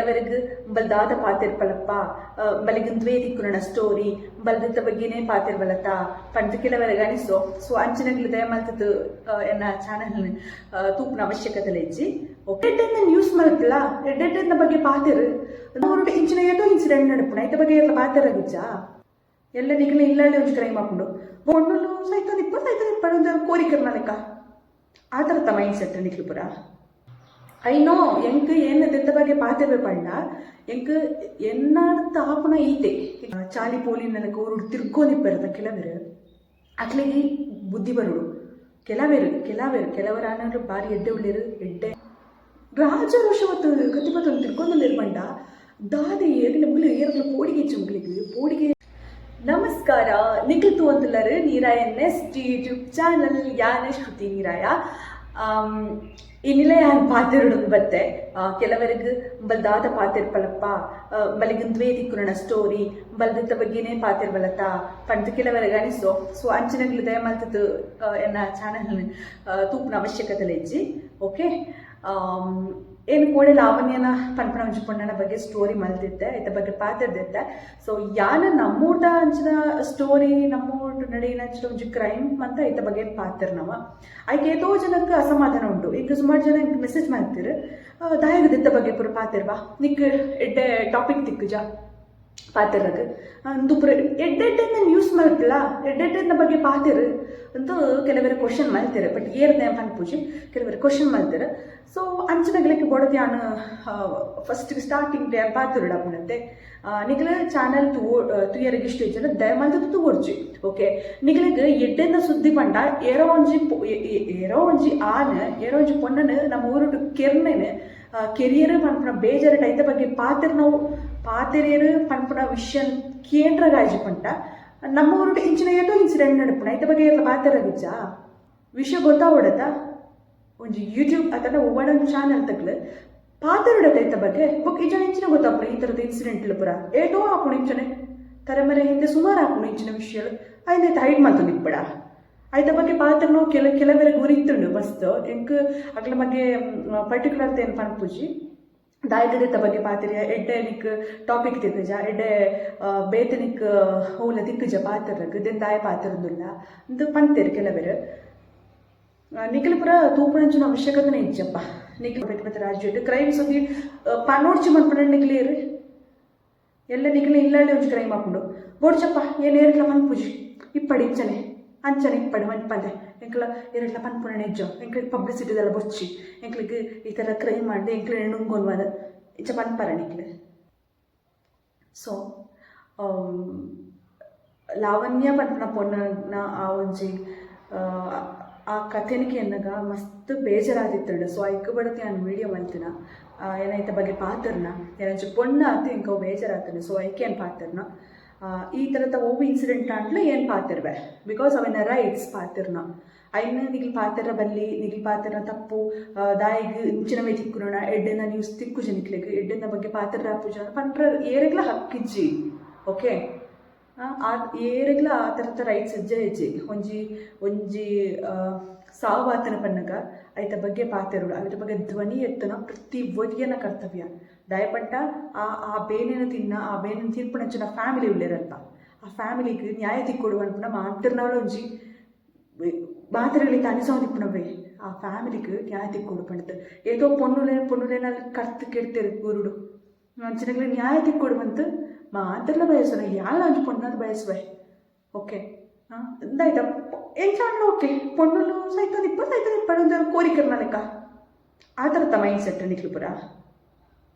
ಕೆಲವರಿಗೆ ಬಲ್ ದಾದ ಪಾತೆರ್ಪಲಪ್ಪ, ಬಲಿಗ್ ಇಂದುವೇ ತಿಕ್ಕುನ ಸ್ಟೋರಿ, ಬಲ್ದಿತ್ತ ಬಗ್ಗೆನೇ ಪಾತೆರ್ಬಲತ್ತ ಪಂದ್ ಕೆಲವರಿಗೆ ಅನಿಸೋ. ಸೊ ಅಂಚಿನಗ್ಲು ದಯ ಮಲ್ತದ್ದು ಎನ್ನ ಚಾನಲ್ ತೂಪುನ ಅವಶ್ಯಕತೆ ಇಜ್ಜಿ. ಎಡ್ಡೆನ್ನ ನ್ಯೂಸ್ ಮಲ್ಪಲ, ಎಡ್ಡೆಡ್ಡೆನ ಬಗ್ಗೆ ಪಾತೆರು. ಊರುಡು ಇಂಚಿನ ಏತೋ ಇನ್ಸಿಡೆಂಟ್ ನಡಪುನ, ಐತ ಬಗ್ಗೆ ಏರ್ಲ ಪಾತೆರಗುಜ್ಜಾ? ಎಲ್ಲ ನಿಗಲ ಇಲ್ಲಳೆ ಒಂಜಿ ಕ್ರೈಮ್ ಆಪುಂಡು. ಪೊಣ್ಣುಲು ಸೈತೊಂದಿಪ್ಪ ಸೈತೊಂದಿಪ್ಪಡು ಕೋರಿಕರ್ನ ಲೆಕ್ಕ. ಆ ಥರದ ಮೈಂಡ್ ಸೆಟ್ ನಿಕ್ಲು ಪೂರ. I know, ಎಂಕ್ ಏನ್ ದೆತ್ತ ಬಗ್ಗೆ ಪಾತೆರ್ವೆ ಪಂಡ, ಎಂಕ್ ಎನ್ನಾಡ್ತ ಆಪುನ ಈತೆ. ಚಾಲಿ ಪೋಲಿನಲೆಕ್ಕ ಊರುಡು ತಿರ್ಗೊಂದಿಪ್ಪೆರದ ಕೆಲವೆರ್, ಅಕ್ಲೆಗ್ ಬುದ್ಧಿ ಬರುಡು. ಕೆಲವೆರ್ ಕೆಲವೆರ್ ಕೆಲವರ್ ಆನರ್ ಬಾರಿ ಎಡ್ಡೆ ಉಲ್ಲೆರ್. ಎಡ್ಡೆ ರಾಜರೋಷವತ್ತು ಗತಿಪತ್ತೊಂದು ತಿರ್ಗೊಂದುಲ್ಲೆರ್ ಪಂಡ ದಾದೆ ಏರ್ನ ಮುಗ್ಲು? ಏರ್ಲ ಪೋಡಿಗೆ ಇಜ್ಜಿ ಮುಗ್ಲಿಗ್, ಪೋಡಿಗೆ. ನಮಸ್ಕಾರ, ನಿಖಿಲ್ ತೂವಂತುಲ್ಲರು ನೀರಾಯ ನೆಸ್ಟ್ ಯೂಟ್ಯೂಬ್ ಚಾನಲ್. ಯಾನ ಶ್ರುತಿ ನೀರಾಯ. ಇನ್ನಿಲೆ ಯಾನ್ ಪಾತೆರುಡು ಬತ್ತೆ. ಕೆಲವರಿಗೆ ಬಲ್ ದಾದ ಪಾತೆರ್ಪಲಪ್ಪ, ಬಲಿಗ್ ಇಂದುವೇ ತಿಕ್ಕುನ ಸ್ಟೋರಿ, ಬಲ್ದಿತ್ತ ಬಗ್ಗೆನೇ ಪಾತೆರ್ಬಲತ್ತ ಪಂದ್ ಕೆಲವರಿಗೆ ಅನಿಸೋ. ಸೊ ಅಂಚಿನಗ್ಲು ದಯ ಮಲ್ತದ್ದು ಎನ್ನ ಚಾನಲ್ ತೂಪುನ ಅವಶ್ಯಕತೆ ಇಜ್ಜಿ. ಓಕೆ, ಏನು ಕೋಡೆ ಲಾವಣ್ಯನ ಪನ್ಪುನ ಒಂಜಿ ಪೊಣ್ಣನ ಬಗ್ಗೆ ಸ್ಟೋರಿ ಮಲ್ತಿದ್ದೆ, ಐತ ಬಗ್ಗೆ ಪಾತೆರ್ದಿತ್ತೆ. ಸೊ ಯಾನ ನಮ್ಮೂರ್ದ ಅಂಚಿನ ಸ್ಟೋರಿ, ನಮ್ಮೂರ್ಡ್ ನಡೆಯಿನ ಅಂಚಿನ ಒಂಜಿ ಕ್ರೈಮ್ ಅಂತ ಐತ ಬಗ್ಗೆ ಪಾತೆರ್ನವ. ಐಕ್ ಏತೋ ಜನಕ್ಕೆ ಅಸಮಾಧಾನ ಉಂಟು. ಈಗ ಸುಮಾರು ಜನ ಮೆಸೇಜ್ ಮಾಡ್ತೀರ, ದಾಯಗದಿತ್ತ ಬಗ್ಗೆ ಪೂರ ಪಾತೆರ್ಬಾ, ನಿಕ್ ಎಡ್ಡೆ ಟಾಪಿಕ್ ತಿಕ್ಕುಜ ಪಾತೆರಗ್, ಅಂದು ಪೂರ ಎಡ್ಡೆಡ್ಡೆನ ನ್ಯೂಸ್ ಮಲ್ಪಲ, ಎಡ್ಡೆಡ್ಡೆನ ಬಗ್ಗೆ ಪಾತೆರು ಅಂತೂ ಕೆಲವರು ಕ್ವಶನ್ ಮಲ್ತೆರ್. ಬಟ್ ಏರ್ದೆ ಪನ್ಪುಜಿ, ಕೆಲವರು ಕ್ವಶನ್ ಮಲ್ತೆರ್. ಸೊ ಅಂಚಿನಗ್ಲೆಗ್ ಬೋಡತ್ ಯಾನ್ ಫಸ್ಟ್ ಸ್ಟಾರ್ಟಿಂಗ್ ಡೇ ಪಾತೆರೊಡಾಪುಂಡತ್ತೆ. ನಿಗಲ ಚಾನಲ್ ತೂ ತೂಯರೆಗ್ ಇಷ್ಟ ಇಜ್ಜಂಡ ದಯ ಮಲ್ತುದು ತೂವೊಡ್ಚಿ. ಓಕೆ, ನಿಗಲೆಗ್ ಎಡ್ಡೆನ ಸುದ್ದಿ ಪಂಡ, ಏರೋ ಒಂಜಿ ಆನ್ ಏರೋ ಒಂಜಿ ಪೊಣ್ಣನ್ ನಮ್ಮ ಊರುಡು ಕೆರ್ನೆನ್ ಕೆರಿಯರ್ ಪನ್ಪುನ ಬೇಜಾರಟ್ ಐತ ಬಗ್ಗೆ ಪಾತೆರ್ ನಾವು ಪಾತೆರಿಯರ್ ಪನ್ಪುನ ವಿಷಯ ಕೇಂದ್ರಗಾಜಿ ಪಂಟ, ನಮ್ಮ ಊರುಡು ಇಂಚಿನ ಏತೋ ಇನ್ಸಿಡೆಂಟ್ ನಡಪುನ, ಐತ ಬಗ್ಗೆ ಏರ್ಲ ಪಾತೆರಗುಜ್ಜಾ? ವಿಷಯ ಗೊತ್ತಾವಡತ್ತ? ಒಂಜಿ ಯೂಟ್ಯೂಬ್ ಅಥವಾ ಒವ್ವಡ ಚಾನಲ್ ತಗ್ಲು ಪಾತೆರಡತ್ತ ಐತ ಬಗ್ಗೆ? ಬೊಕ್ಕ ಇಂಚನ ಇಂಚಿನ ಗೊತ್ತಾಪುಂಡು. ಈ ಥರದ ಇನ್ಸಿಡೆಂಟ್ ಪೂರ ಏತೋ ಆಪುಂಡು. ಇಂಚನೆ ತರೆಮರೆ ಹಿಂದೆ ಸುಮಾರು ಆಪುಂಡು ಇಂಚಿನ ವಿಷಯಗಳು. ಐನ ಹೈಡ್ ಮಲ್ತೊಂದು ಇಪ್ಪಡ. ಐತ ಬಗ್ಗೆ ಪಾತೆರ್ನೋ ಕೆಲವೆರೆ ಗುರಿತ್ತುಂಡು ಮಸ್ತ್. ಎಂಕ್ ಅಗ್ಲ ಬಗ್ಗೆ ಪರ್ಟಿಕ್ಯುಲರ್ ಏನ್ ಪನ್ಪುಜಿ. ದಾಯಗದೆತ್ತ ಬಗ್ಗೆ ಪಾತೆರಿಯ, ಎಡ್ಡೆ ನಿಕ್ ಟಾಪಿಕ್ ತಿಕ್ಕುಜ, ಎಡ್ಡೆ ಬೇತೆ ನಿಕ್ ಓಲ ತಿಕ್ಕುಜ ಪಾತೆರಗ್, ದೆನ್ ದಾಯ ಪಾತೆರೊಂದುಲ್ಲ ಅಂದ್ ಪಂತೆರ್ ಕೆಲವೆರ್. ನಿಕಲ್ ಪೂರ ತೂಪುನಂಚಿನ ಅವಶ್ಯಕತೆನೇ ಇಜ್ಜಪ್ಪ. ನಿಕಲ್ ಬೇತೆ ಬೇತೆ ರಾಜ್ಯಡ್ ಕ್ರೈಮ್ ಸುದ್ದಿ ಪನೋಡ್ಚಿ ಮನ್ಪುನ ನಿಕ್ಲೇರ್. ಎಲ್ಲ ನಿಕಲ್ ಇಲ್ಲಳೆ ಒಂಜಿ ಕ್ರೈಮ್ ಆಪುಂಡು. ಬೋಡ್ಚಪ್ಪ, ಏನ್ ಏರ್ಲ ಪನ್ಪುಜಿ. ಇಪ್ಪಡಿ ಇಂಚನೆ ಅಂಚನೆ ಇಪ್ಪಡಿ ಮನ್ಪಂದೆ. ಎಂಕ್ಲ ಏರೆಡ್ಲ ಪನ್ಪುನ ಇಜ್ಜೋ. ಎಂಕ್ಲೆಗ್ ಪಬ್ಲಿಸಿಟಿದೆಲ್ಲ ಬೊರ್ಚಿ. ಎಂಕ್ಲೆಗ್ ಈ ಥರ ಕ್ರೈಮ್ ಮಾಡಿ ಎಂಕ್ಲೆ ನುಂಗೊನ್ವದ ಇಂಚ ಪನ್ಪರ ನಿಕ್ಲೆ? ಸೊ ಲಾವಣ್ಯ ಪನ್ಪುನ ಪೊಣ್ಣನ ಆ ಒಂಜಿ ಆ ಕಥೆನಿಕೆ ಎನ್ನಗ ಮಸ್ತ್ ಬೇಜಾರಾದಿತ್ತುಂಡು. ಸೊ ಐಕ್ ಬಡತಿ ಯಾನ್ ವಿಡಿಯೋ ಮಲ್ತಿನ. ಏನೈತ ಬಗ್ಗೆ ಪಾತೆರ್ನ. ಏನಂಚ ಪೊಣ್ಣ ಆತು, ಎಂಕ್ ಅವು ಬೇಜಾರಾತುಂಡು. ಸೊ ಐಕೆ ಏನ್ ಪಾತೆರ್ನ. ಈ ಥರದ ಒವ್ವು ಇನ್ಸಿಡೆಂಟ್ ಆಂಡ್ಲ ಏನ್ ಪಾತೆರ್ವೆ, because ಅವೆನ ರೈಟ್ಸ್ ಪಾತೆರ್ನ. ಐನ್ ನಿಗ್ಲ್ ಪಾತೆರ ಬಲ್ಲಿ, ನಿಗ್ಲ್ ಪಾತೆರ್ನ ತಪ್ಪು, ದಾಯಿಗ್ ಇಂಚಿನವೇ ತಿಕ್ಕುನಣ, ಎಡ್ಡೆನ ನ್ಯೂಸ್ ತಿಕ್ಕುಜ ನಿಕ್ಲೆಗ್, ಎಡ್ಡೆನ ಬಗ್ಗೆ ಪಾತೆರ ಪೂಜ ಪಂಡ್ರ ಏರೆಗ್ಲ ಹಕ್ಕಿಜ್ಜಿ. ಓಕೆ, ಆ ಏರೆಗ್ಲ ಆ ಥರದ ರೈಟ್ಸ್ ಇಜ್ಜೆ ಇಜ್ಜಿ. ಒಂಜಿ ಒಂಜಿ ಸಾವಾತನ ಪನ್ನಗ ಐತ ಬಗ್ಗೆ ಪಾತೆರೊಡು, ಐತ ಬಗ್ಗೆ ಧ್ವನಿ ಎತ್ತುನ ಪ್ರತಿ ಒರಿಯನ ಕರ್ತವ್ಯ. ದಯಪಂಟ ಆ ಆ ಬೇನೆನ ತಿನ್ನ, ಆ ಬೇನೆನ ತೀರ್ಪುನಂಚಿನ ಫ್ಯಾಮಿಲಿ ಉಲ್ಲೆರಲ್ಪ, ಆ ಫ್ಯಾಮಿಲಿಗ್ ನ್ಯಾಯ ತಿಕ್ಕೊಡು ಪನ್ಪುನ ಮಾತೆರ್ನವಲ ಒಂಜಿ ಮಾತೆರೆಗ್ಲ ಅನಿಸೋದಿಪ್ಪುನವೇ, ಆ ಫ್ಯಾಮಿಲಿಗ್ ನ್ಯಾಯ ತಿಕ್ಕೊಡು ಪಂಡ್ದ್. ಏತೋ ಪೊಣ್ಣುಲೆ ಪೊಣ್ಣುಲೆನ ಕರ್ತ್ ಕೆಡ್ತೆರ್ ಊರುಡು. ಅಂಚಿನಕ್ಲೆಗ್ ನ್ಯಾಯ ತಿಕ್ಕೊಡು ಪಂತ್ ಮಾತೆರ್ಲ ಬಯಸುನ. ಯಾನ್ಲ ಒಂಜಿ ಪೊಣ್ಣಾದ್ ಬಯಸುವೆ. ಓಕೆ, ಇಂದಾಯ್ತ ಎಂಚ ಆಂಡಲ ಓಕೆ, ಪೊಣ್ಣುಲು ಸೈತೊಂದಿಪ್ಪ ಸೈತೊಂದಿಪ್ಪಡು ಒಂಜಿ ಕೋರಿಕರ್ನ ಲೆಕ್ಕ. ಆ ಥರದ ಮೈಂಡ್ ಸೆಟ್ ನಿಕ್ಲು ಪೂರ.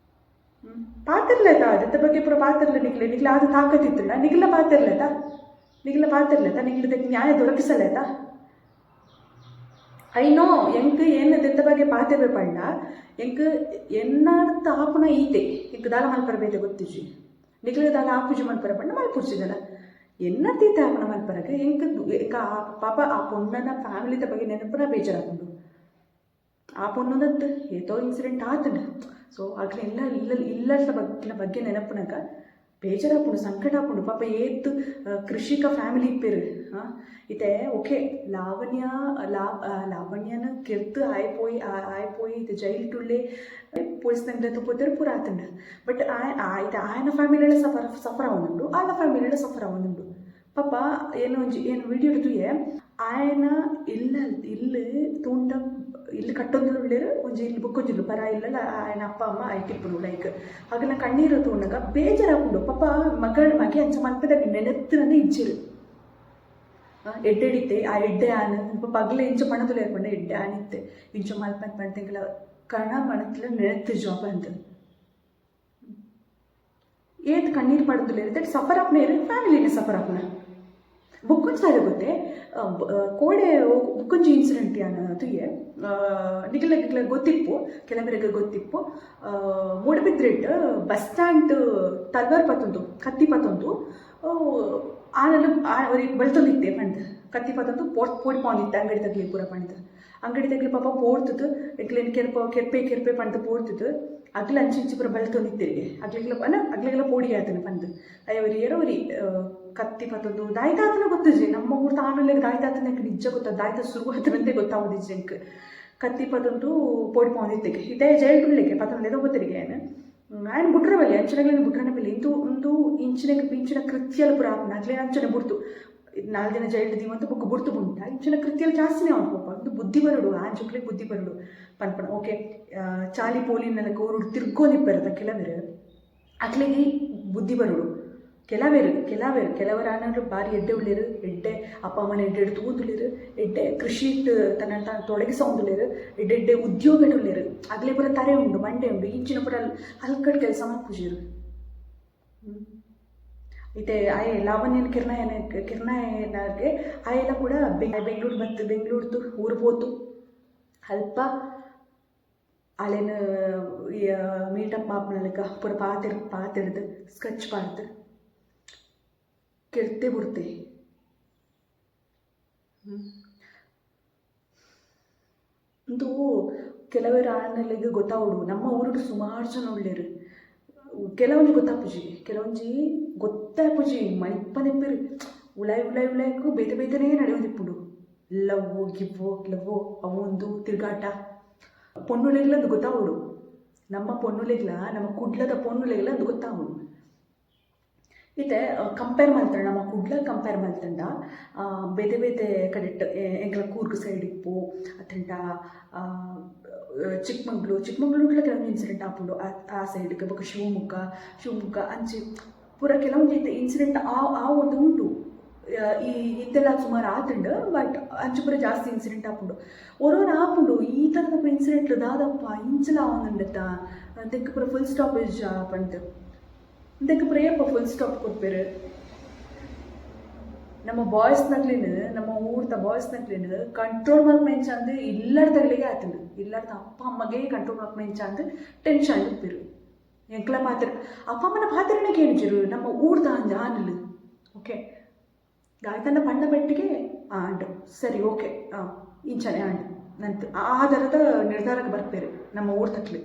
ಪಾತೆರ್ಲೆತ ಅದತ್ತ ಬಗ್ಗೆ ಪೂರ ಪಾತೆರ್ಲೆ ನಿಕ್ಲೆ. ನಿಕ್ಲೆ ಆದ ತಾಕತ್ತಿತ್ತುಂಡ ನಿಗ್ಲ ಪಾತೆರ್ಲೆತ, ನಿಗ್ಲ ಪಾತೆರ್ಲೆತ, ನಿಗ್ಲದ ನ್ಯಾಯ ದೊರಕಿಸಲೇತ? I know, ಎಂಕ್ ಏನ್ ದೆತ್ತ ಬಗ್ಗೆ ಪಾತೆರ್ವೆ ಪಂಡ, ಎಂಕ್ ಎನ್ನಾಡ್ತ ಆಪುನ ಈತೆ. ಎಂಕ್ ದಾಲ ಮಲ್ಪರ ಬೇತೆ ಗೊತ್ತಿಜ್ಜಿ. ನಿಕ್ಲೆಗ್ ದಾಲ ಆಪುಜಿ ಮಲ್ಪರ ಪಂಡ ಮಲ್ಪುರ್ಚಿದಲ್ಲ. ಎನ್ನ ತೀತೆ ಆಪುನ ಮಲ್ಪರಗ್. ಎಂಕ್ ಎಂಕ್ ಆ ಪಾಪ ಆ ಪೊಣ್ಣನ ಫ್ಯಾಮಿಲಿದ ಬಗ್ಗೆ ನೆನಪುನ ಬೇಜಾರಾಪುಂಡು. ಆ ಪೊಣ್ಣುನತ್ ಏತೋ ಇನ್ಸಿಡೆಂಟ್ ಆತುಂಡು. ಸೊ ಅಕ್ಲೆ ಎಲ್ಲ ಇಲ್ಲ ಇಲ್ಲದ ಬಗ್ಗೆ ಬಗ್ಗೆ ನೆನಪುನಗ. ಬೇಜಾರಾಪುಂಡು, ಸಂಕಟ ಆಪುಂಡು. ಪಾಪ ಏತ್ ಕೃಷಿಕ ಫ್ಯಾಮಿಲಿ ಇಪ್ಪೆರ್. ಇತ್ತೆ ಓಕೆ, ಲಾವಣ್ಯ ಲಾವಣ್ಯನ ಕೆರ್ತ್ ಆಯ್ ಪೋಯಿ, ಆಯ್ ಪೋಯಿ ಇತ್ತೆ ಜೈಲ್ ಟುಳ್ಳೆ, ಪೊಲೀಸ್ ನಂಗ್ಲೆ ತೂಪೊತೆರ್, ಪೂರ ಆತುಂಡು. ಬಟ್ ಆಯ್ ಇತ್ತೆ ಆಯನ ಫ್ಯಾಮಿಲಿಲ ಸಫರ್ ಸಫರ್ ಆವೊಂದುಂಡು, ಆಲ್ನ ಫ್ಯಾಮಿಲಿಲ ಸಫರ್ ಆವೊಂದುಂಡು. ಪಾಪ ಏನ್ ಒಂಜಿ ಏನ್ ವಿಡಿಯೋ ತೂಯೆ. ಆಯನ ಇಲ್ಲ ಇಲ್ಲ್ ತೂಂಡ ಇಲ್ಲ್ ಕಟ್ಟೊಂದುಲ್ಲೆರ್. ಒಂಜಿ ಇಲ್ಲ್ ಬೊಕ್ಕೊಂಜಿ ಇಲ್ಲ್ ಪರ ಇಲ್ಲಲ್ ಆಯನ ಅಪ್ಪ ಅಮ್ಮ ಐಟ್ ಇಪ್ಪುನು. ಲೈಕ್ ಅಗಲ್ನ ಕಣ್ಣೀರ್ ತೂನಗ ಬೇಜಾರಾಪುಂಡು. ಪಾಪ ಮಗಳ್ ಮಗೆ ಅಂಚ ಮಲ್ಪೆದ ನೆನೆತ್ತ್ಂಡ ಇಜ್ಜೆರ್. ಎಡ್ಡೆಡಿತ್ತೆ ಆ ಎಡ್ಡೆ ಆನ್ ಪಗ್ಲೆ ಇಂಚ ಪನೊಂದುಲ್ಲೆರ್ ಪಂಡ ಎಡ್ಡೆ ಆನ್ ಇತ್ತೆ ಇಂಚ ಮಲ್ಪಂದ್ ಪಂದ್ ಎಂಕಲ ಕಣ ಮನತ್ಲ ನೆನೆತ್ಜೊ ಪಂದ್. ಏತ್ ಕಣ್ಣೀರ್ ಪಾಡೊಂದುಲ್ಲೆರ್. That suffer ಆಪುನ ಏರ್? ಫ್ಯಾಮಿಲಿನೆ ಸಫರ್ ಆಪುನ. ಬೊಕ್ಕೊಂಜಿ ದಾದ ಗೊತ್ತೆ, ಕೋಡೆ ಬೊಕ್ಕೊಂಜಿ ಇನ್ಸಿಡೆಂಟ್ ಯಾನ್ ತೂಯೆ. ನಿಕಲೆಗ್ ಗೊತ್ತಿಪ್ಪು, ಕೆಲವರೆಗ್ ಗೊತ್ತಿಪ್ಪು. ಮೂಡಬಿದ್ರೆಡ್ ಬಸ್ ಸ್ಟ್ಯಾಂಡ್ ತಲ್ವಾರ್ ಪತೊಂದು, ಕತ್ತಿ ಪತೊಂದು ಆನಲ್ ಒರಿ ಬಲ್ತೊಂದಿತ್ತೆ ಪಂದ್. ಕತ್ತಿ ಪತೊಂದು ಪೋಡಿಪಾವೊಂದಿತ್ತೆ ಅಂಗಡಿ ತಗ್ಲಿ ಪೂರ ಪಂದ್. ಅಂಗಡಿ ತಗ್ಲಿ ಪಾಪ ಪೋಡ್ತುದು ಎಕ್ಲೆನ್ ಕೆರ್ಪ ಕೆರ್ಪೆ ಕೆರ್ಪೆ ಪಂದ್ ಪೋಡ್ತುದು ಅಗ್ಲ್ ಅಂಚಿ ಇಂಚಿ ಪೂರ ಬಲ್ತೊಂದಿತ್ತೆರ್ಗೆ. ಅಗ್ಲೆಗ್ಲ ಪಂಡ ಅಗ್ಲೆಗ್ಲ ಪೋಡಿಗೆ ಆತುಂಡು ಪಂದ್. ಅಯೆ ಒರಿ ಏರೋ ಒರಿ ಕತ್ತಿ ಪತೊಂದು ದಾಯ್ತಾತುಂಡ ಗೊತ್ತುಜಿ. ನಮ್ಮ ಊರ್ದ ಆನುಲೆಗ್ ದಾಯ್ತಾತುಂಡ ಎಂಕ್ ನಿಜ ಗೊತ್ತ ದಾಯ್ತ ಸುರು ಆತುಂಡಂದೇ ಗೊತ್ತಾವುದಿಜ್ಜಿ ಎಂಕ್. ಕತ್ತಿ ಪತೊಂದು ಪೋಡಿಪಾವೊಂದಿತ್ತೆಗೆ. ಇತ್ತೆ ಜೈಲ್ಡ್ ಉಲ್ಲೆಗೆ ಪತೊಂದು ಗೊತ್ತರಿಗೆ ಆಯನ್. ಆಯನ್ ಬುಡ್ರೆ ಬಲ್ಲಿ, ಅಂಚಿನಗ್ಲೆನ್ ಬುಡ್ರನೆ ಬಲ್ಲಿ. ಇಂದು ಉಂದು ಇಂಚಿನ ಇಂಚಿನ ಕೃತ್ಯಲು ಪೂರ ಆಪುಂಡು. ಅಕ್ಲೆನ್ ಅಂಚನೆ ಬುಡ್ತು ನಾಲ್ ದಿನ ಜೈಲ್ಡ್ ದೀವೊಂದು ಬೊಕ್ಕ ಬುಡ್ತು ಬುಡ್ಂಡ ಇಂಚಿನ ಕೃತ್ಯಲು ಜಾಸ್ತಿನೇ ಆವೊಂದು ಪೋಪ. ಉಂದು ಬುದ್ಧಿ ಬರೊಡು, ಆನ್ ಜೋಕ್ಲೆಗ್ ಬುದ್ಧಿ ಬರೊಡು ಪನ್ಪುನ. ಓಕೆ, ಚಾಲಿ ಪೋಲಿನಲಕ ಊರುಡು ತಿರ್ಗೊಂದಿಪ್ಪೆರ್ ಕೆಲವೆರ್, ಅಕ್ಲೆಗ್ ಬುದ್ಧಿ ಬರೊಡು. ಕೆಲವೆರ್ ಕೆಲವೆರ್ ಕೆಲವೆರ್ ಆನಗ ಬಾರಿ ಎಡ್ಡೆ ಉಲ್ಲೆರ್. ಎಡ್ಡೆ ಅಪ್ಪ ಅಮ್ಮನ ಎಡ್ಡೆ ಎಡ್ಡೆ ತೂವೊಂದುಲ್ಲೆರ್. ಎಡ್ಡೆ ಕೃಷಿಟ್ ತನ್ನನ್ ತಾನ್ ತೊಡಗಿಸವೊಂದುಲ್ಲೆರ್. ಎಡ್ಡೆ ಎಡ್ಡೆ ಉದ್ಯೋಗಡ್ ಉಲ್ಲೆರ್. ಅಕ್ಲೆಗ್ ಪೂರ ತರೆ ಉಂಡು, ಮಂಡೆ ಉಂಡು. ಇಂಚಿನ ಪೂರ ಹಲ್ಕಟ್ ಕೆಲಸ ಮಲ್ಪುಜೆರ್. ಇತ್ತೆ ಆಯೆ ಲಾವಣ್ಯನ್ ಕಿರ್ನಾಯನ ಕಿರ್ನಾಯನಗೆ ಆಯೆಲ ಕೂಡ ಬೆಂಗ್ಳೂರು ಬತ್ತ್ ಬೆಂಗ್ಳೂರ್ದು ಊರು ಪೋತು ಅಲ್ಪ ಅಲೆನ್ ಮೀಟಪ್ ಮಾಪುನಲೆಕ ಪೂರ ಪಾತೆರ್ ಪಾತೆರ್ದ್ ಸ್ಕೆಚ್ ಪಾಡ್ದ್ ಕೆರ್ತೆ ಬುಡ್ತೆ. ಉಂದು ಕೆಲವೆರ್ ಆಣಲೆಗ್ ಗೊತ್ತಾವೊಡು. ನಮ್ಮ ಊರುಡು ಸುಮಾರ್ ಜನ ಉಲ್ಲೆರ್. ಕೆಲವೊಂಜಿ ಗೊತ್ತಾಪುಜಿ, ಕೆಲವೊಂಜಿ ಗೊತ್ತಾಪುಜಿ. ಮನಿಪಂದೆ ಇಪ್ಪೆರ್. ಉಲಾಯಿ ಉಲಾಯಿ ಉಲಾಯಿಗ್ ಬೇತೆ ಬೇತೆನೇ ನಡೆಯೊಂದಿಪ್ಪುಂಡು. ಲವ್ವು ಗಿವ್ವು ಲವ್ವು ಅವು ಉಂದು ತಿರ್ಗಾಟ. ಪೊಣ್ಣುಲೆಗ್ಲ ಉಂದು ಗೊತ್ತಾವೊಡು. ನಮ್ಮ ಪೊಣ್ಣುಲೆಗ್ಲ, ನಮ್ಮ ಕುಡ್ಲದ ಪೊಣ್ಣುಲೆಗ್ಲ ಉಂದು ಗೊತ್ತಾವೊಡು. ಇತ್ತೆ ಕಂಪೇರ್ ಮಲ್ತ್ಂಡ, ನಮ ಕುಡ್ಲ ಕಂಪೇರ್ ಮಲ್ತ್ಂಡ ಬೇತೆ ಬೇತೆ ಕಡೆಟ್ ಎಂಕ್ಲ ಕೂರ್ಗ್ ಸೈಡ್ ಇಪ್ಪು ಅತ್ತ್ಂಡ ಚಿಕ್ಕಮಂಗ್ಳೂರು, ಚಿಕ್ಕಮಂಗ್ಳೂರ್ಡ್ಲ ಕೆಲವೊಂಜಿ ಇನ್ಸಿಡೆಂಟ್ ಆಪುಂಡು. ಆ ಆ ಸೈಡ್ಗ್ ಬೊಕ್ಕ ಶಿವಮೊಗ್ಗ, ಶಿವಮೊಗ್ಗ ಅಂಚಿ ಪೂರ ಕೆಲವೊಂಜಿ ಇತ್ತೆ ಇನ್ಸಿಡೆಂಟ್ ಆವೊಂದು ಉಂಡು. ಈ ಇತ್ತೆಲ ಸುಮಾರ್ ಆತ್ಂಡ್, ಬಟ್ ಅಂಚ ಪೂರ ಜಾಸ್ತಿ ಇನ್ಸಿಡೆಂಟ್ ಆಪುಂಡು. ಒರೋರ ಆಪುಂಡು ಈ ಥರದ ಇನ್ಸಿಡೆಂಟ್, ದಾದಪ್ಪ ಇಂಚಲ ಆವೊಂದುಂಡತ್ತ, ದೆಕ್ಕ್ ಪೂರ ಫುಲ್ ಸ್ಟಾಪ್ ಇಜ್ಜಾ ಪಂದ್. ಇಂದೆಕ್ ಪೂರ ಏಪ ಫುಲ್ ಸ್ಟಾಪ್ ಕೊರ್ಪೆರ್? ನಮ್ಮ ಬಾಯ್ಸ್ ನಕ್ಲೆನ್, ನಮ್ಮ ಊರ್ದ ಬಾಯ್ಸ್ ನಕ್ಲೆನ್ ಕಂಟ್ರೋಲ್ ಮಲ್ಪುನ ಎಂಚ ಅಂದ್ ಇಲ್ಲಡ್ದಗಲೆಗೆ ಆತ್ಂಡ್. ಇಲ್ಲಡ್ದ ಅಪ್ಪ ಅಮ್ಮಗೆ ಕಂಟ್ರೋಲ್ ಮಲ್ಪುನ ಎಂಚ ಅಂದ್ ಟೆನ್ಷನ್ ಇಪ್ಪೆರ್. ಎಂಕ್ಲ ಪಾತೆರ ಅಪ್ಪ ಅಮ್ಮನ ಪಾತೆರನೆ ಕೇನುಜೆರ್ ನಮ್ಮ ಊರ್ದ ಆನುಲು. ಓಕೆ, ದಾಯ್ತಂಡ ಪಂಡ ಪೆಟ್ಟಿಗೆ ಆಂಡ್, ಸರಿ, ಓಕೆ, ಇಂಚನೆ ಆಂಡ್ ನಂತ್ ಆ ಥರದ ನಿರ್ಧಾರಕ್ಕೆ ಬರ್ಪೆರ್ ನಮ್ಮ ಊರ್ದಕ್ಲು.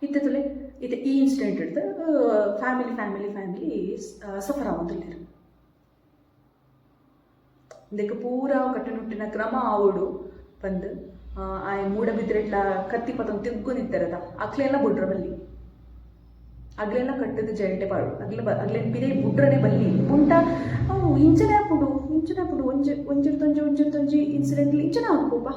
ಇತ್ತೆ ತೂಲೆ, ಇತ್ತೆ ಈ ಇನ್ಸಿಡೆಂಟ್ ಡ್ದ್ ಫ್ಯಾಮಿಲಿ ಫ್ಯಾಮಿಲಿ ಫ್ಯಾಮಿಲಿ ಸಫರ್ ಆವೊಂದುಲ್ಲೆರ್. ಇಂದೆಕ್ ಪೂರ ಕಟ್ಟುನಿಟ್ಟಿನ ಕ್ರಮ ಆವೊಡು ಪಂದ್. ಆಯೆ ಮೂಡಬಿದ್ರೆಡ್ಲ ಕತ್ತಿ ಪತೊಂದು ತಿರ್ಗೊಂದಿತ್ತೆರತ ಅಕ್ಲೆನ್ಲ ಬುಡ್ರ ಬಲ್ಲಿ. ಅಗ್ಲೆನ್ಲ ಕಟ್ಟ್ದ್ ಜೈಲ್ಡೆ ಪಾಡೊಡು. ಅಗ್ಲ್ ಅಗ್ಲೆನ್ ಪಿದಯಿ ಬುಡ್ರನೆ ಬಲ್ಲಿ. ಬುಂಡ ಅವು ಇಂಚನೆ ಆಪುಂಡು, ಇಂಚನೆ ಆಪುಂಡು. ಒಂಜಿ ಒಂಜಿರ್ದ್ ಒಂಜಿ ಒಂಜಿರ್ದ್ ಒಂಜಿ ಇನ್ಸಿಡೆಂಟ್ ಇಂಚನೆ ಆವೊಂದು ಪೋಪ.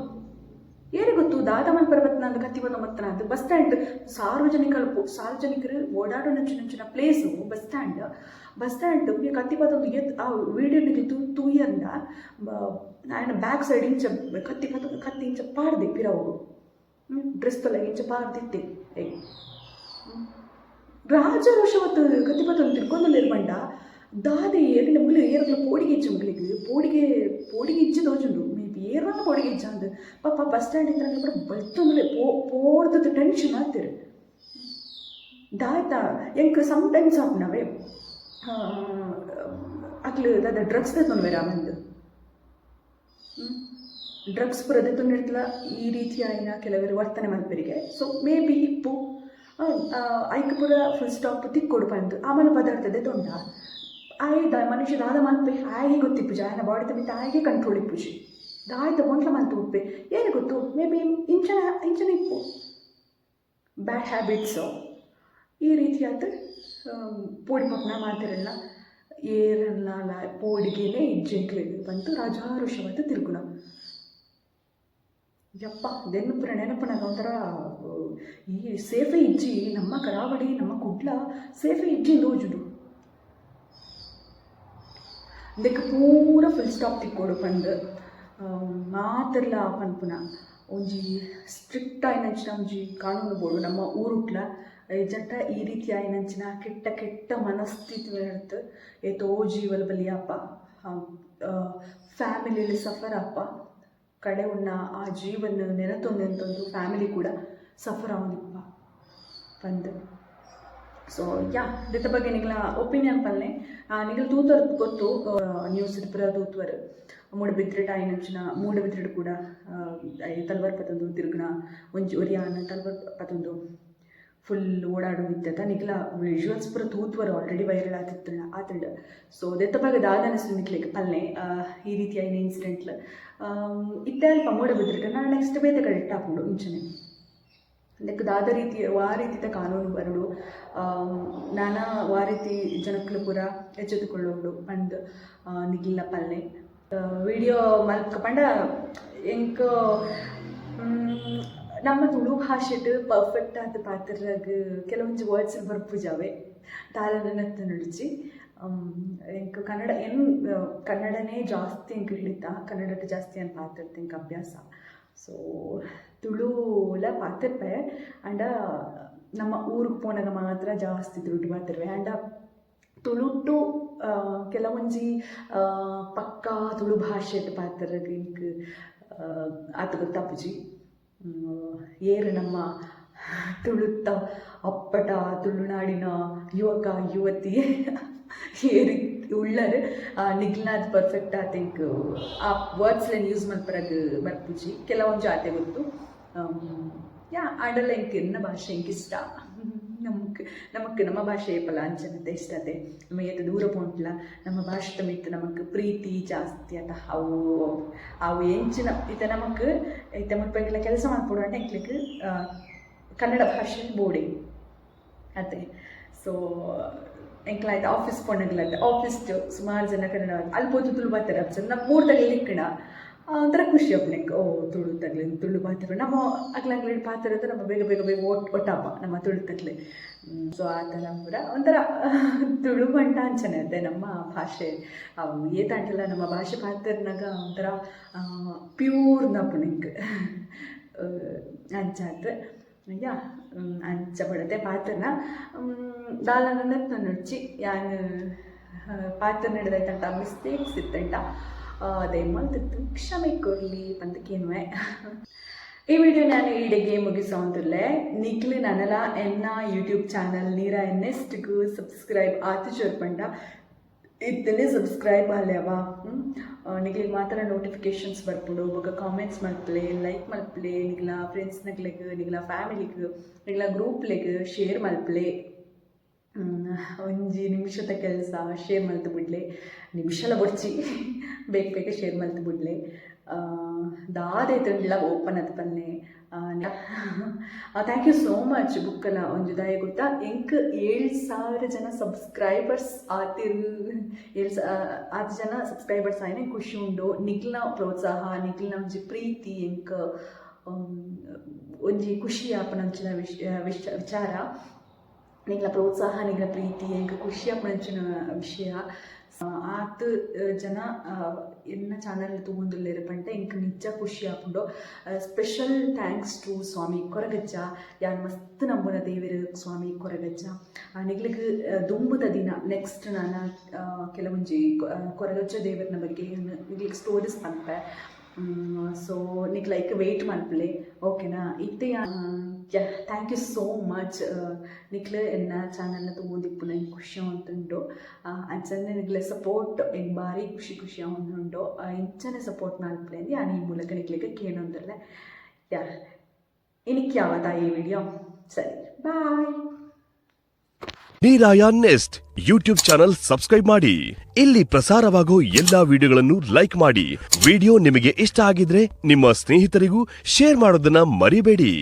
ಏರೆಗ್ ಗೊತ್ತು ದಾದ ಮಲ್ಪರೆ ಬತ್ತಿನಾಂದ್, ಕತ್ತಿ ಪತೊಂದು ಬತ್ತಿನಾಂದ್. ಬಸ್ ಸ್ಟ್ಯಾಂಡ್ ಸಾರ್ವಜನಿಕರು ಸಾರ್ವಜನಿಕರು ಓಡಾಡುನಂಚಿನಂಚಿನ place bus stand. Bus stand ಕತ್ತಿ ಪತೊಂದು ಏತ್ ಆ ವೀಡಿಯೋ ನಿಕುಲು ತೂಯರ್ಂಡ ಆಯನ ಬ್ಯಾಕ್ ಸೈಡ್ ಇಂಚ ಕತ್ತಿ ಪತೊಂದು, ಕತ್ತಿ ಇಂಚ ಪಾಡ್ದೆ ಪಿರವುಗು, ಡ್ರೆಸ್ ತೋಲ ಇಂಚ ಪಾಡ್ದಿತ್ತೆ. ರಾಜ ರೋಷವತ್ತು ಕತ್ತಿ ಪತೊಂದು ತಿರ್ಗೊಂದುಲ್ಲೆರ್ ಪಂಡ ದಾದೆ ಏರೆನ ಮುಗ್ಲು ಏರೆಗ್ಲ ಪೋಡಿಗೆ ಇಜ್ಜಿ. ಮುಗ್ಲೆಗ್ ಪೋಡಿಗೆ ಪೋಡಿಗೆ ಇಜ್ಜಿ ತೋಜುಂಡು. ಮೇ ಬಿ ಏರ್ನಲ ಪೋಡಿಗೆ ಇಜ್ಜಾಂದ್. ಪಾಪ ಬಸ್ ಸ್ಟ್ಯಾಂಡ್ ಇತ್ತಿನಕುಲು ಪೂರ ಬಲ್ತೊಂದುಲ್ಲೆರ್. ಪೋಡ್ದುದು ಟೆನ್ಷನ್ ಆತೆರ್. ದಾದ ಎಂಕ್ ಸಮ್ ಟೈಮ್ಸ್ ಆಪುನವೇ, ಅಕ್ಲು ದಾದ ಡ್ರಗ್ಸ್ ದೆತೊನುವೆರಾ ಪಂದ್. ಡ್ರಗ್ಸ್ ಪೂರ ದೆತೊಂದಿರ್ತಲ ಈ ರೀತಿಯಾಯಿನ ಕೆಲವೆರ್ ವರ್ತನೆ ಮಲ್ಪೆರಿಗೆ. ಸೊ ಮೇ ಬಿ ಇಪ್ಪು. ಐಕ್ ಪೂರ ಫುಲ್ ಸ್ಟಾಪ್ ತಿಕ್ಕೊಡು ಪಂದ್ ಆಮಲ ಪದಾರ್ಥದ ತೊಂಡ ಆಯೆ ದ ಮನುಷ್ಯ ದಾದ ಮಲ್ಪೆ ಆಯೆಗೆ ಗೊತ್ತಿಪ್ಪುಜಿ. ಆಯನ ಬಾಡಿದ ಮಿತ್ತ್ ಆಯೆಗೆ ಕಂಟ್ರೋಲ್ ಇಪ್ಪುಜಿ. ದಾಯ್ತ ಬೊಂಟ್ಲ ಮಲ್ತ್ ಉಪ್ಪೆ ಏರೆ ಗೊತ್ತು, ಮೇ ಬಿ ಇಂಚನ ಇಂಚನ ಇಪ್ಪು ಬ್ಯಾಡ್ ಹ್ಯಾಬಿಟ್ಸು. ಈ ರೀತಿಯಾದ ಪೋಡಿ ಪಪ್ನ ಮಾತೆರೆಲ್ಲ ಏರೆಲ್ಲ ಪೋಡಿಗೆನೆ ಇಜ್ಜೆಂಕ್ಲೆಗ್ ಪಂದ್ ರಾಜಾರುಷವಾದ್ ತಿರುಗುನ. ಯಪ್ಪ, ದೆನ್ನುಪುರ ನೆನಪುನಗ ಒಂಥರ ಈ ಸೇಫೆ ಇಜ್ಜಿ. ನಮ್ಮ ಕರಾವಳಿ, ನಮ್ಮ ಕುಡ್ಲ ಸೇಫೆ ಇಜ್ಜಿ ತೋಜುಂಡು. ಇಂದೆಕ್ ಪೂರ ಫುಲ್ ಸ್ಟಾಪ್ ತಿಕ್ಕೊಡು ಪಂದ್ ಮಾತೆರ್ಲ ಪನ್ಪುನ. ಒಂಜಿ ಸ್ಟ್ರಿಕ್ಟ್ ಆಯಿನಂಚಿನ ಒಂಜಿ ಕಾನೂನು ಬೋಡು ನಮ್ಮ ಊರುಟ್ಲ. ಇಜ್ಜಂಟ ಈ ರೀತಿ ಆಯಿನಂಚಿನ ಕೆಟ್ಟ ಕೆಟ್ಟ ಮನಸ್ಥಿತಿ ಇರ್ತ್ ಏತೋ ಜೀವಲ್ ಬಲಿಯಾಪ, ಫ್ಯಾಮಿಲಿಲಿ ಸಫರ್ ಆಪ. ಕಡೆ ಉಣ್ಣ ಆ ಜೀವನ ನೆನತೊಂದು ನೆನತೊಂದು ಫ್ಯಾಮಿಲಿ ಕೂಡ ಸಫರ್ ಆವೊಂದಿಪ್ಪ ಪಂದ್. ಸೊ ಯಾ, ಇದತ್ತ ಬಗ್ಗೆ ನಿಗ್ಲ ಒಪಿನಿಯನ್ ಪನ್ಲೆ. ನಿಗಲ್ ತೂತರ್ ಗೊತ್ತು, ನ್ಯೂಸ್ ಪೂರ ತೂತುವರ್. ಮೂಡುಬಿದ್ರೆಡ್ ಆಯಿನಂಚಿನ, ಮೂಡುಬಿದ್ರೆಡ್ ಕೂಡ ತಲ್ವಾರ್ ಪತೊಂದು ತಿರುಗುನ ಒಂಜಿ ಒರಿಯಾನ್ ತಲ್ವಾರ್ ಪತೊಂದು ಫುಲ್ ಓಡಾಡೊಂದಿತ್ತತ. ನಿಗ್ಲ ವಿಜುವಲ್ಸ್ ಪೂರ ತೂತುವರ್, ಆಲ್ರೆಡಿ ವೈರಲ್ ಆತಿತ್ತು ಆತುಂಡು. ಸೊ ದೆತ್ತ ಬಗ್ಗೆ ದಾದ ಅನಿಸುಂಡು ನಿಕ್ಲೆಗ್ ಪನ್ಲೆ. ಈ ರೀತಿ ಆಯಿನ ಇನ್ಸಿಡೆಂಟ್ಲ್ ಇತ್ತೆ ಅಲ್ಪ ಮೂಡುಬಿದ್ರೆಡ್, ನನ ನೆಕ್ಸ್ಟ್ ಬೇತೆ ಕಡೆಟ್ ಆಪುಂಡು ಇಂಚನೆ. ನೆಕ್ ದಾದ ರೀತಿ ವಾ ರೀತಿದ ಕಾನೂನು ಬರೊಡು, ನಾನ ವಾ ರೀತಿ ಜನಕ್ಲು ಪೂರ ಎಚ್ಚೆತ್ತುಕೊಳ್ಳೊಡು ಪಂದ್ ನಿಗ್ಲ್ನ ಪನ್ಲೆ. ವಿಡಿಯೋ ಮಲ್ಕ್ ಪಂಡ ಎಂಕ್ ನಮ್ಮ ತುಳು ಭಾಷೆಡ್ ಪರ್ಫೆಕ್ಟ್ ಆದ್ ಪಾತೆರ್ರಗ್ ಕೆಲವೊಂಜಿ ವರ್ಡ್ಸ್ ಬರ್ಪುಜವೆ ದಾಲ ನೆನತ್ ನುಡಿಚಿ. ಎಂಕ್ ಕನ್ನಡ ಎನ್ ಕನ್ನಡನೇ ಜಾಸ್ತಿ ಎಂಕ್ ಹಿಡಿತ. ಕನ್ನಡಟ್ ಜಾಸ್ತಿ ಯಾನ್ ಪಾತೆರ್ತೆ, ಎಂಕ್ ಅಭ್ಯಾಸ. ಸೊ ತುಳುಲ ಪಾತೆರ್ಪೆ, ಆಂಡ ನಮ್ಮ ಊರುಗ್ ಪೋನಗ ಮಾತ್ರ ಜಾಸ್ತಿ ತುಳುಟು ಪಾತೆರುವೆ. ಆಂಡ ತುಳುಟು ಕೆಲವೊಂಜಿ ಪಕ್ಕಾ ತುಳು ಭಾಷೆಟ್ ಪಾತೆರ್ರಗ್ ಎಂಕ್ ಆತ್ ಗೊತ್ತಾಪುಜಿ. ಏರ್ ನಮ್ಮ ತುಳುತ್ತ ಅಪ್ಪಟ ತುಳುನಾಡಿನ ಯುವಕ ಯುವತಿ ಏರ್ ಉಳ್ಳರ್, ನಿಗ್ಲ್ನಾತ್ ಪರ್ಫೆಕ್ಟ್ ಆತ್ ಎಂಕ್ ಆ ವರ್ಡ್ಸ್ ಲೆನ್ ಯೂಸ್ ಮಲ್ಪರಗ್ ಬರ್ಪುಜಿ. ಕೆಲವೊಂಜಿ ಆತೆ ಗೊತ್ತು. ಯಾ, ಆಂಡಲ ಎಂಕ್ ಎನ್ನ ಭಾಷೆ ಎಂಕ್ ಇಷ್ಟ. ನಮಕ್ ನಮಕ್ ನಮ್ಮ ಭಾಷೆ ಏಪಲ ಅಂಚನತೆ ಇಷ್ಟ ಅತೆ. ನಮ ಏತ್ ದೂರ ಪೋಂಟ್ಲ ನಮ್ಮ ಭಾಷೆದ ಮಿತ್ತ್ ನಮಕ್ ಪ್ರೀತಿ ಜಾಸ್ತಿ ಅತ. ಅವು ಅವು ಎಂಚಿನ ಇತ್ತೆ ನಮಕ್ ಇತ್ತೆ ಮುಲ್ಪ ಎಂಕ್ಲ ಕೆಲಸ ಮಲ್ಪೊಡು ಅಂಡ ಎಂಕ್ಲೆಗ್ ಕನ್ನಡ ಭಾಷೆ ಬೋಡೆ ಅತೆ. ಸೊ ಎಂಕ್ಲ ಆಯ್ತು ಆಫೀಸ್ ಪೋನಗಲತ್ತೆ ಆಫೀಸ್ ಸುಮಾರು ಜನ ಕನ್ನಡ, ಅಲ್ಲಿ ಪೋತು ತುಳು ಪಾತೆರ ನಮ್ಮ ಮೂರ್ತಗ್ಲೆ ಲಿಕ್ಕಣ ಒಂಥರ ಖುಷಿ ಆಪುಂಡು. ಓ, ತುಳು ತಗ್ಲೆ ತುಳು ಪಾತೆರ ನಮ್ಮ ಅಗ್ಲ ಪಾತೆರ ನಮ್ಮ ಬೇಗ ಬೇಗ ಬೇಗ ಒಟ್ಟಾಪ ನಮ್ಮ ತುಳು ತಗ್ಲೆ. ಸೊ ಆ ಥರ ಪೂರ ಒಂಥರ ತುಳು ಪಂಡ ಅಂಚನೆ ಅತ್ತೆ. ನಮ್ಮ ಭಾಷೆ ಅವು ಏತಾಂಟಲ ನಮ್ಮ ಭಾಷೆ ಪಾತೆರ್ನಾಗ ಒಂಥರ ಪ್ಯೂರ್ ನಪ್ಪುಂಡು ಎಂಕ್ ಅಂಚಾತ್. ಯಾ, ಅಂಚ ಬಡತೆ ಪಾತೆರ್ನ ದಾಲ ನೆನಪುನೊಡ್ಚಿ. ಯಾನ್ ಪಾತೆರ್ನೆಡ್ದಾಯ್ತಂಟ ಮಿಸ್ಟೇಕ್ಸ್ ಇತ್ತಂಟ ದಯಮಲ್ತಿತ್ತು ಕ್ಷಮೆ ಕೊರ್ಲಿ ಪಂದ್ ಕೇನುವೆ. ಈ ವಿಡಿಯೋ ನಾನು ಈಡೆಗೆ ಮುಗಿಸೋಂತಿರ್ಲೆ. ನಿಕ್ಲು ನನಲ ಎನ್ನ ಯೂಟ್ಯೂಬ್ ಚಾನಲ್ ನೀರಾ ಎನ್ನೆಸ್ಟ್ಗೂ ಸಬ್ಸ್ಕ್ರೈಬ್ ಆತಿಜರ್ ಪಂಡ ಇತ್ತನೇ ಸಬ್ಸ್ಕ್ರೈಬ್ ಆಲ್ಯವ. ನಿಗ್ಲಿಗೆ ಮಾತ್ರ ನೋಟಿಫಿಕೇಶನ್ಸ್ ಬರ್ಪುಂಡು. ಬೊಕ ಕಾಮೆಂಟ್ಸ್ ಮಲ್ಪಲೆ, ಲೈಕ್ ಮಲ್ಪಲೆ, ನಿಗ್ಲ ಫ್ರೆಂಡ್ಸ್ನಗ್ಲೆಗ್, ನಿಗ್ಲ ಫ್ಯಾಮಿಲಿಗ್, ನಿಗ್ಲ ಗ್ರೂಪ್ಲೆಗ್ ಶೇರ್ ಮಲ್ಪಲೆ. ಒಂಜಿ ನಿಮಿಷದ ಕೆಲಸ, ಶೇರ್ ಮಲ್ತ್ ಬುಡ್ಲೆ. ನಿಮಿಷಲ ಬೊಡ್ಚಿ, ಬೇಗ ಬೇಗ ಶೇರ್ ಮಲ್ತ್ ಬುಡ್ಲೆ. ದಾದ ಇತ್ತುಂಡಲ ಓಪನ್ ಆತ್ ಪನ್ಲೆ. Thank you so much. ಬುಕ್ಕಲ ಒಂಜಿ ದಾಯೆ ಗೊತ್ತಾ, ಎಂಕ್ 7000 ಜನ ಸಬ್ಸ್ಕ್ರೈಬರ್ಸ್ ಆತಿರ್. ಏಳ್ ಆತ್ ಜನ ಸಬ್ಸ್ಕ್ರೈಬರ್ಸ್ ಆಯ್ನೆ ಖುಷಿ ಉಂಡು. ನಿಕ್ಲ್ನ ಪ್ರೋತ್ಸಾಹ, ನಿಕ್ಲ್ನ ಒಂಜಿ ಪ್ರೀತಿ ಎಂಕ್ ಒಂಜಿ ಖುಷಿ ಆಪುನಂಚಿನ ವಿಷಯ ವಿಷ ವಿಚಾರ. ನಿಕ್ಲ ಪ್ರೋತ್ಸಾಹ, ನಿಕ್ಲ ಪ್ರೀತಿ ಎಂಕ್ ಖುಷಿ ಆಪುನಂಚಿನ ವಿಷಯ. ಆತ್ ಜನ ಎನ್ನ ಚಾನಲ್ ತೂವೊಂದುಲ್ಲೆರ್ ಪಂಡ ಎಂಕ್ ನಿಜ ಖುಷಿ ಆಪುಂಡು. ಸ್ಪೆಷಲ್ thanks to ಸ್ವಾಮಿ ಕೊರಗಜ್ಜ. ಯಾನ್ ಮಸ್ತ್ ನಂಬುನ ದೇವೆರ್ ಸ್ವಾಮಿ ಕೊರಗಜ್ಜ. ನಿಕ್ಲೆಗ್ ದುಂಬುದ ದಿನ ನೆಕ್ಸ್ಟ್ ನಾನ ಕೆಲವೊಂಜಿ ಕೊರಗಜ್ಜ ದೇವರ್ನ ಬಗ್ಗೆ ನಿಕ್ಲೆಗ್ ಸ್ಟೋರೀಸ್ ಪನ್ಪೆ. ಸೊ ನಿಕ್ಲ್ ಐಕ್ ವೆಯ್ಟ್ ಮಲ್ಪುಲೆ, ಓಕೆನಾ? ಇತ್ತೆ thank you so much. ನಿಕ್ಲು ಎನ್ನ ಚಾನಲ್ನ ತೂವೊಂದಿಪ್ಪುನ ಎಂಕ್ ಖುಷಿ ಆವೊಂದುಂಡು. ಅಂಚನೆ ನಿಕ್ಲೆ ಸಪೋರ್ಟ್ ಎಂಕ್ ಬಾರಿ ಖುಷಿ ಖುಷಿ ಆವೊಂದುಂಡು. ಇಂಚನೆ ಸಪೋರ್ಟ್ ಮಲ್ಪುಲೆ ಯಾನ್ ಈ ಮೂಲಕ ನಿಕ್ಲೆಗ್ ಕೇನೊಂದುಲ್ಲೆ. ಯಾ, ಇನಿಕ್ ಯಾವತಾ ಈ ವಿಡಿಯೋ. ಸರಿ, ಬಾಯ್. ನೀರಾಯ ನೆಸ್ಟ್ ಯೂಟ್ಯೂಬ್ ಚಾನೆಲ್ ಸಬ್ಸ್ಕ್ರೈಬ್ ಮಾಡಿ. ಇಲ್ಲಿ ಪ್ರಸಾರವಾಗೋ ಎಲ್ಲಾ ವಿಡಿಯೋಗಳನ್ನು ಲೈಕ್ ಮಾಡಿ. ವಿಡಿಯೋ ನಿಮಗೆ ಇಷ್ಟ ಆಗಿದ್ರೆ ನಿಮ್ಮ ಸ್ನೇಹಿತರಿಗೂ ಶೇರ್ ಮಾಡೋದನ್ನ ಮರಿಬೇಡಿ.